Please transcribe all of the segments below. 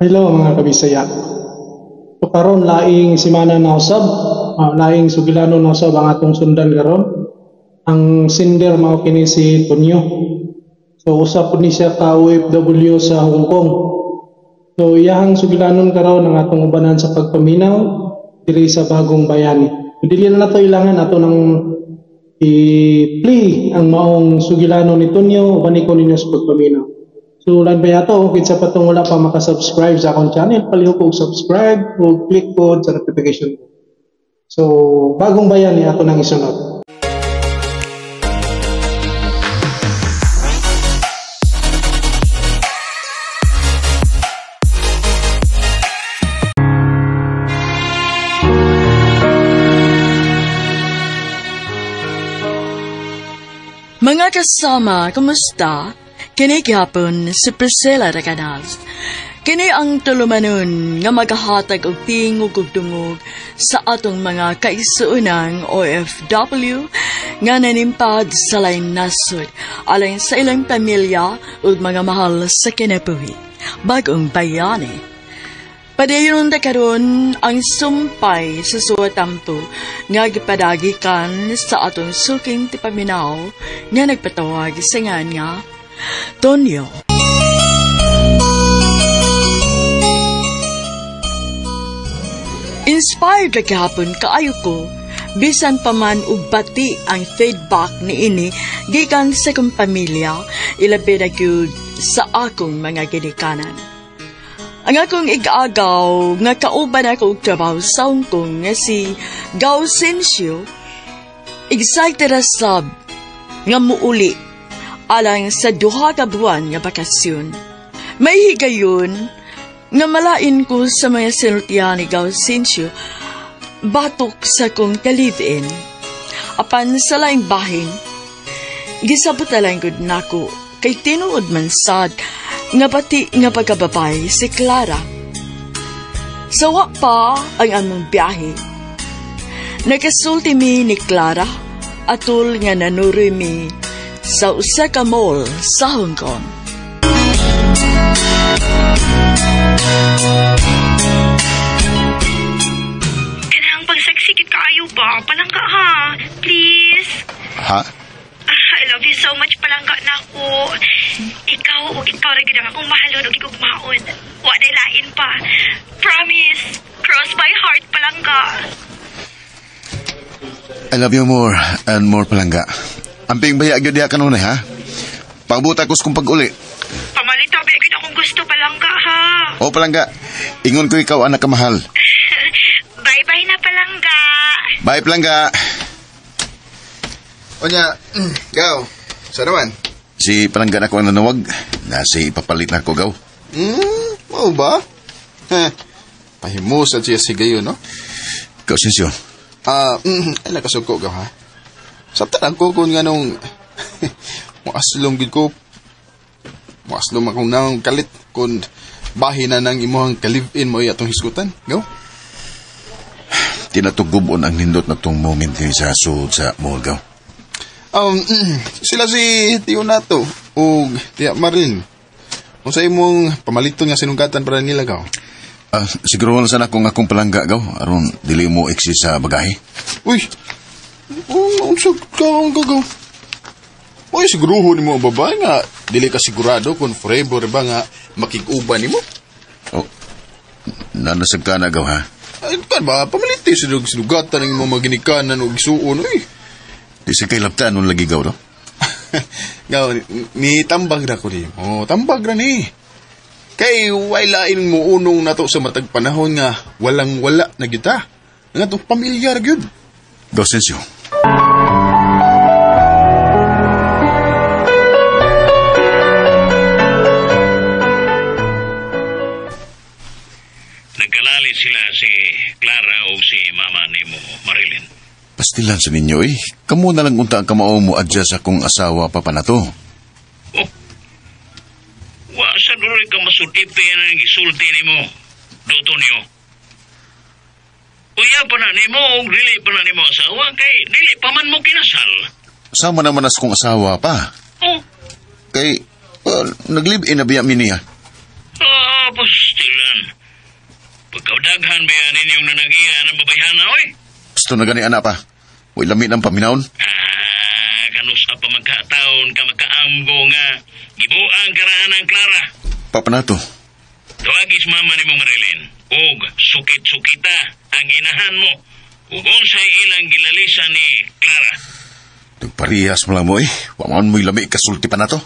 Hello mga kabisaya. So karon laing semana na usab, laing sugilano na usab ang atong sundan karon. Ang sender mao kini si Tonyo. So usa pud ni siya ka OFW sa Hong Kong. So iyahang sugilanon karon ang atong ubanan sa pagpaminaw diri sa Bagong Bayani. So, dili na nato ilangan ato nang i-play ang maong sugilano ni Tonyo, ubani ko ninyo sa pagpaminaw. So lan ba yato, kinsa pa tong wala pa makasubscribe sa akong channel, palihog og subscribe o click po sa notification bell. So Bagong Bayani ato nang isunod. Mga kasama, kumusta? Kini gihapon si Priscilla Recanal. Kini ang tulumanon nga maghahatag og tingog ug dungog sa atong mga kaigsuonang OFW nga nanimpad sa laing nasod alang sa ilang pamilya ug mga mahal sa kinabuhi. Bagong Bayani. Padayon ta karon ang sumpay sa suwatampo nga gipadagikan sa atong suking tipaminaw nga nagpatawag sa ngan nga Tonyo. Inspired na gihapon kaayo ko, bisan pa man og bati ang feedback niini gikan sa akong pamilya, ilabi na gyud sa akong mga ginikanan. Ang akong igagaw nga kauban ako og trabaho sa Hong Kong nga si Gao Sensio, excited ra sab nga muuli alang sa 2 ka buwan nga bakasyon. May higayon nga malain ko sa mga sinultihan ni Gao Sensio batok sa kong ka-live-in. Apan sa laing bahin, gisabot na lang gud nako kay tinuod man sad nga bati nga pagkababay si Clara. Sawa pa ang among biyahe. Nakasulti mi ni Clara atol nga nanuroy mi sa usa ka mall sa Hong Kong. Kanang pagsagsigit kaayo ba? Palangka ha? Please? Ha? I love you so much, palangka nako. Ikaw ug ikaw ra gyud ang akong mahalon ug gugmaon. Wa day lain pa. Promise. Cross my heart, palangka. I love you more and more, palangga. Amping baya gyud diha kanunay ha. Pagbuta ko kung pag-uli. Pamalita ba gyud akong gusto, palangka ha. O palangga, ingon ko ikaw anak kamahal. Bye-bye na, palangga. Bye, palangga. Onya, gaw, sa naman? Si palangga na ko ang nanawag, na si ipapalit na ko, gaw. Mao ba? Pahimusad siya si gayon, no? Gaw, Sensyo. Ay, nakasuko, gaw, ha? Sabta lang ko kung nga nung muaslong gid ko. Muaslong akong nang kalit kung bahin na nang imuhang ka-live-in mo atong hisgutan. Gaw? Tinatugubon ang nindot na tong moment ni sa sud sa mall, gaw. Sila si Tio Nato o Tia Marilyn. Kung sa imong pamaliton nga sinungkatan para nila, gaw? Siguro na sana kung akong palangga, gaw. Aron dili mo exist sa bagahe. Uy! Unsa ka ang gagaw? Uy, siguruhon nimo ang babae nga dili ka sigurado kung forever ba nga makig-uban nimo? Oh, nanasag ka na, gaw, ha? Ay, kan ba? Pamaliti sa sinugatan ng imong maginikanan o gisuon, uy. Di sa kay laptaan nung lagi, gaw, no? Gaw, ni tambag na ko ni. Oh, tambag na ni. Kay way lain mo unong nato sa matag panahon nga walang-wala na gyud ta. Nga tong pamilya ra gyud. Gaw, Sensyo. Nagkalali sila si Clara o si mama ni mo, Marilyn. Pastilan sa ninyo eh. Kamu na lang unta ang kamao mo adya sa kong asawa pa pa na to. Oh. Wa sa duroy ka masudipi ang gisulti ni mo, Doto niyo. Uya pa na ni mo, dili pa na ni mo asawa, kay dili pa man mo kinasal. Sama naman as kong asawa pa. Oh. Kay, well, nag-live-in na biya mi niya. Ah, pastilan. Daghan ba yan ninyong nanagiya ng babayhana, oy? Gusto na gani anak pa. Uy, lami ng paminawon. Ah, kanusa pa magkataon ka magkaamgo nga. Gibuang karaan ang Clara. Papa nato. Tuwagis mama ni mo Marilyn. Og sukit-sukita ang inahan mo. Ug unsay ilang gilalisa ni Clara. Nagparihas mo lang mo eh. Waman mo'y lami kasulti pa na to.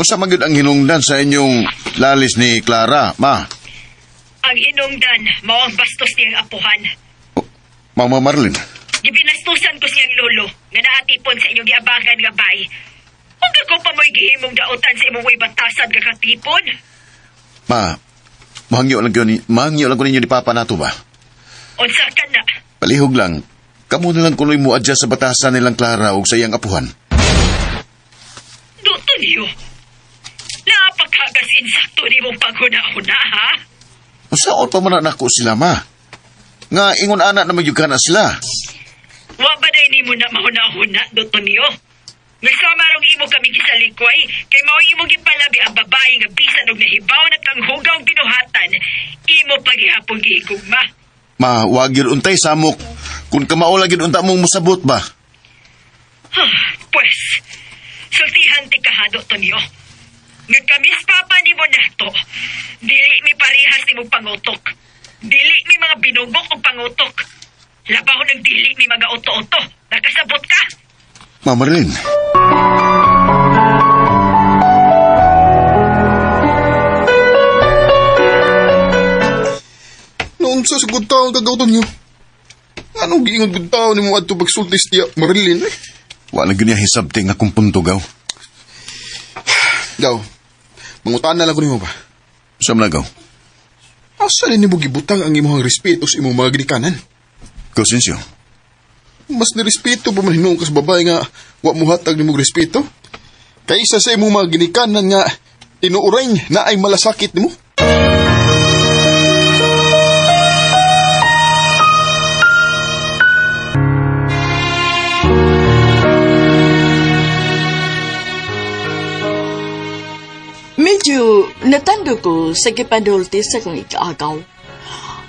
Usa man gyud ang hinungdan sa inyong lalis ni Clara, ma? Ang hinungdan, mao ang bastos niyang apuhan. Oh, Mama Marlene. Gibinastusan ko siyang lolo nga naatipon sa inyong giabagan nga bay. Ug ako pa mo'y gihimong daotan sa imong way batasan nga katipon. Ma, mahangyo lang ko ninyo ni Papa nato ba? Unsa ka na? Palihog lang, kamo na lang kunoy mo adya sa batasan nilang Clara ug sa iyang apuhan. Doto niyo. Napakagas insakto ni mong paghuna-huna, ha? Usaon pa man na nako sila, ma? Nga ingon ana na magyug na sila. Wa ba day nimo na mahuna-huna, Doto niyo? Nga sama rong imo kami gisalikway, kay mao imo gipalabi ang babae nga bisan og nahibaw na kang hugaw binuhatan, imo paghihapon gihigugma. Ma, wag yun untay samok. Kung kamao lagi unta mong musabot ba? Pwes, sultihan ti ka, Doto niyo. Nga kami sa papa ni mo nato, dili mi parihas ni mo pangutok. Dili mi mga binugok o pangutok. Labaw ng dili mi mga oto-oto. Nakasabot ka? Ma Marilyn. Noon sa sugod taon kagauton niyo. Anong giingon gud taon ni mo adto pagsultis tiya Marilyn eh? Wala gyud niya hisabti nga kung punto gaw. Gaw, mangutaan na lang ko nimo ba? Sa man gaw? Asa ni nimo gibutang ang imong respeto sa imong mga ginikanan? Kosensyo. Mas nirespeto pa man hinuon ka sa babae nga wa mo hatag nimong respeto kaysa sa imong mga ginikanan nga tinuuray na ay malasakit nimo. Medyo natando ko sa gipanulti sa kong ikaagaw.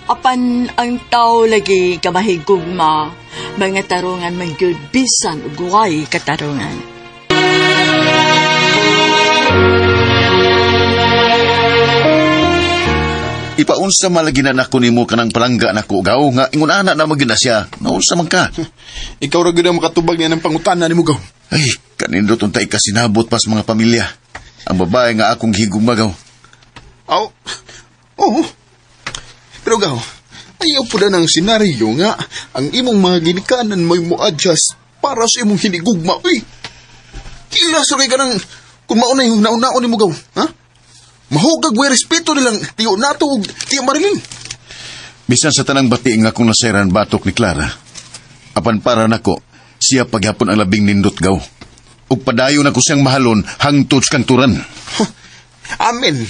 Apan ang tao lagi kamahigugma, mga tarungan man gyud bisan ug way katarungan. Ipaunsa malagi na nako nimo kanang palangga nako gaw nga ingon ana na magyud na siya. Naunsa man ka? Ikaw ra gyud ang makatubag niya ng pangutana nimo gaw. Ay, kanindot untay kasinabot pas mga pamilya. Ang babae nga akong higugma gaw. Aw. Oo. Pero gaw, ayaw po na ng senaryo nga ang imong mga ginikanan mo'y mo-adjust para sa imong hinigugma. Uy, kila sa ka ng kung mauna yung nauna-naon ni mo gaw. Ha? Mahugag way respeto nilang tiyo nato ug tiyo Marilyn. Bisan sa tanang bati nga akong nasairan batok ni Clara, apan para nako, siya paghapon ang labing nindot gaw. Ug padayon ako siyang mahalon hangtod sa kangturan. Amen.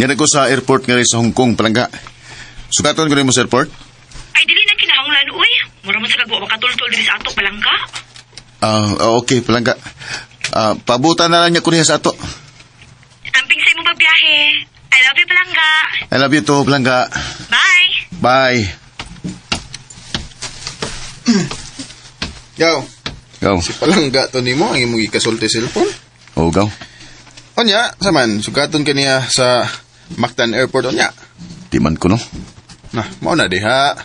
Yan ako sa airport nga rin sa Hong Kong, palangga. Sukaton ko rin mo sa airport? Ay, dili na kinahanglan, uy. Mura man sa kagwa makatultol diri sa ato, palangga. Okay, palangga. Pabutan na lang niya ko niya sa ato. Amping sa imong pagbiyahe. I love you, palangga. I love you too, palangga. Bye. Bye. Gaw. Gaw. Si palangga to nimo ang imong ikasulti cellphone. Oh, gaw. Onya, saman, sukaton ka niya sa Mactan Airport, onya. Di man ko, no? Nah, mao na diha.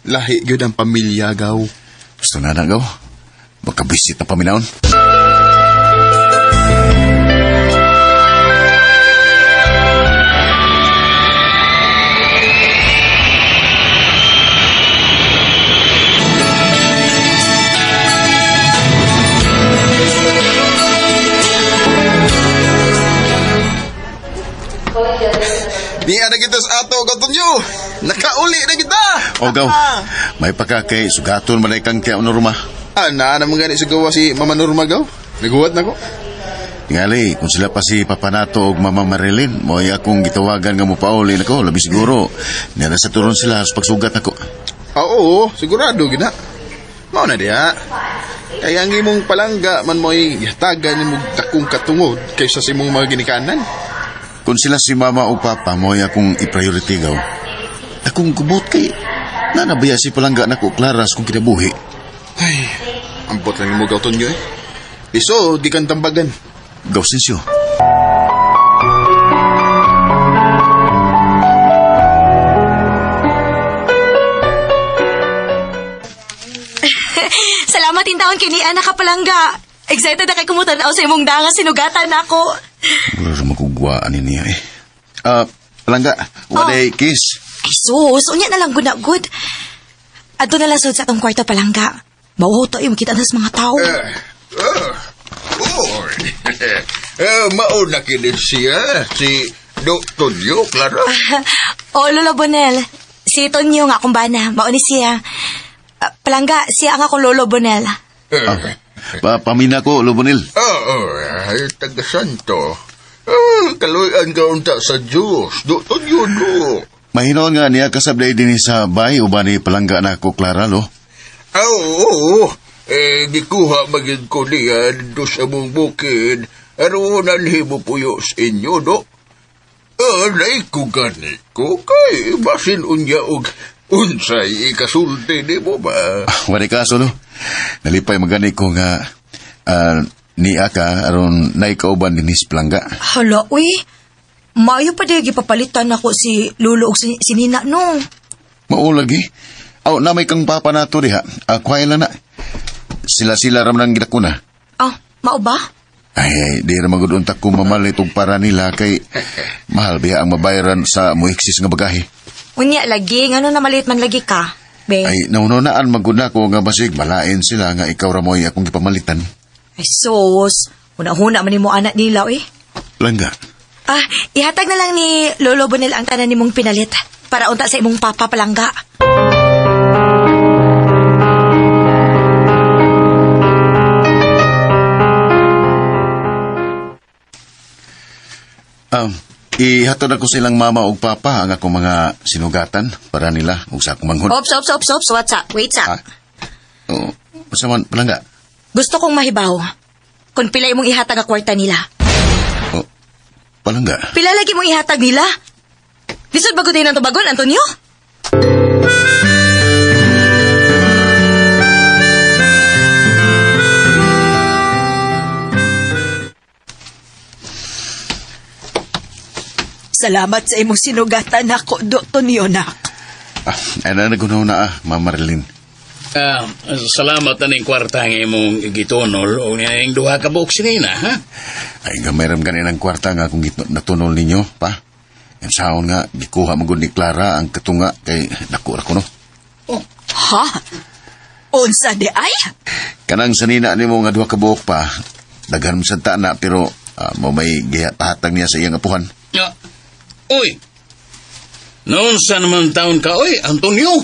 Lahi gyud ang pamilya, gaw. Gusto na na, gaw. Baka bisit na paminaon. Niya na kita sa ato, Katonyo. Nakauli na kita. O, gaw. May pakakay, sugaton man kang kaya Norma. Ah, naa naman gani sugawa si Mama Norma, gaw. Naguwat na ko. Tingali, kung sila pa si Papa Nato o Mama Marilyn, mo'y akong gitawagan nga mo pauli nako, labi siguro. Niya na sa turon sila sa pagsugat nako. Oo, sigurado gina. Mao na diha. Kaya ang imong palangga man mo'y hatagan nimo dakong katungod kaysa sa imong mga ginikanan. Kung sila si mama o papa mo'y akong i-priority gaw. Akong gubot kay nanabaya si palangga nako Clara sa kong kinabuhi. Ay, ambot lang mo gaw Tonyo eh. Iso, di kang tambagan. Gaw Sensyo. Salamat in taon kini anak kapalangga. Excited na kay kumutan-aw sa imong danga sinugatan nako. Wala ra magugwaan ni niya eh. Palangga, waday kiss. Ay sus, unya na lang gud na good. Adto na lang sud sa atong kwarto palangga. Mauho to makita na sa mga tao. Mauna kini siya, si Tonyo, Clara. Oh, Lolo Bonel. Si Tonyo nga akong bana. Mao ni siya. Palangga, siya ang akong Lolo Bonel. Pamina ko, Lolo Bonel. Ay, taga Santo. Kaluyan ka unta sa Diyos. Tonyo, do. Mahinoon nga niya kasabday din sa bay o ba ni palangga na ako, Clara, lo? Oo. Gikuha magid ko niya do sa mong bukid. Aron anhi mo puyo sa inyo, do? Nay ko gani ko kay basin unya og unsay ikasulti ni mo ba? Wala kaso, no? Nalipay magani ko nga niya ka aron naikauban din ni palangga. Hala, uy. Maayo pa di gipapalitan ako si Lolo og si Nina, no? Maulagi. Aw, na may kang papa na to diha. Kwaya lang na. Sila-sila ram nang gidakuna. Ah, mao ba? Ay, di ra magud unta ko mamalit og para nila kay mahal biya ang mabayaran sa muiksis nga bagahe. Unya lagi, ngano na malit man lagi ka? Be. Ay, naununaan magud na ko nga basig malain sila nga ikaw ra mo'y akong gipamalitan. Ay sus, huna-huna man nimo anak nila eh. Langga. Ah, ihatag na lang ni Lolo Bonel ang tanan nimong pinalit para unta sa imong papa palangga. Ihatod ako silang mama ug papa ang akong mga sinugatan para nila ug sa akong manghod. Ops, ops, ops, ops, what's up? Wait sa. Oh, unsa man palangga? Gusto kong mahibaw kung pila imong ihatag ang kwarta nila. Oh, palangga. Pila lagi mong ihatag nila? Lisod ba gud ang tubagon, Antonio? Salamat sa imong sinugatan ako, Tonyo, nak. Ay na nagunaw na, Ma'am Marilyn. Salamat na ning kwarta nga imong gitunol o nga ing duha ka buok sinina, ha? Ay, nga mayroon ganin ang kwarta nga kung natunol ninyo, pa. Ang saon nga, gikuha magud ni Clara ang katunga kay dako ra ko, no? Oh, ha? Unsa di ay? Kanang sanina nimo nga duha ka buok pa, daghan man sad ta na, pero mo may gihatag niya sa iyang apuhan. Uy! Noon sa naman taon ka, uy, Antonio!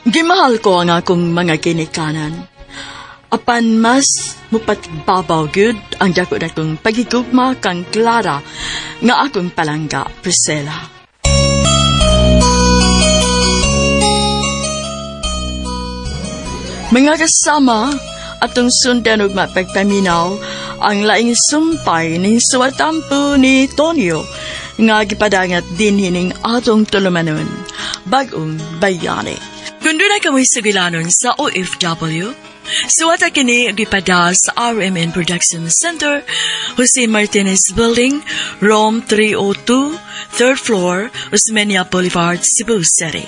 Gimahal ko ang akong mga ginikanan. Apan mas mupatbabaw gud ang dako na kong pagigugma kang Clara nga akong palangga, Priscilla. Mga kasama, atong sundan og mapagpaminaw ang laing sumpay ning suwatampo ni Tonyo nga gipadangat din hining atong tulumanon, Bag-ong Bayani. Kung doon na kamoy sugilanon sa OFW, suwata kini gipada sa RMN Production Center, Jose Martinez Building, Room 302, 3rd floor, Osmeña Boulevard, Cebu City.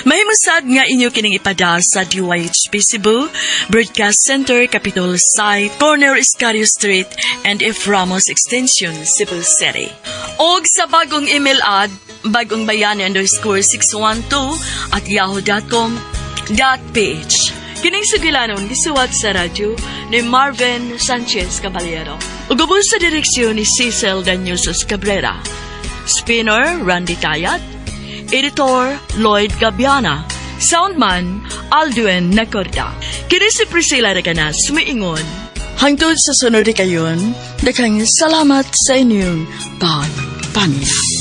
Mahimusad nga inyo kining ipada sa DYHP Cebu, Broadcast Center, Capitol Site, Corner Escario Street, and F. Ramos Extension, Cebu City. Og sa bagong email ad, bagongbayani_612@yahoo.com.ph. Kining sugilanon gisuwat sa radyo ni Marvin Sanchez Caballero. Ug ubos sa direksyon ni Cecil Danyusos Cabrera. Spinner, Randy Tayat. Editor, Lloyd Gabiana. Soundman, Aldwin Nacorda. Kini si Priscilla Recanas, miingon. Hangtod sa sunod kayon, daghang salamat sa inyong pagpaminaw.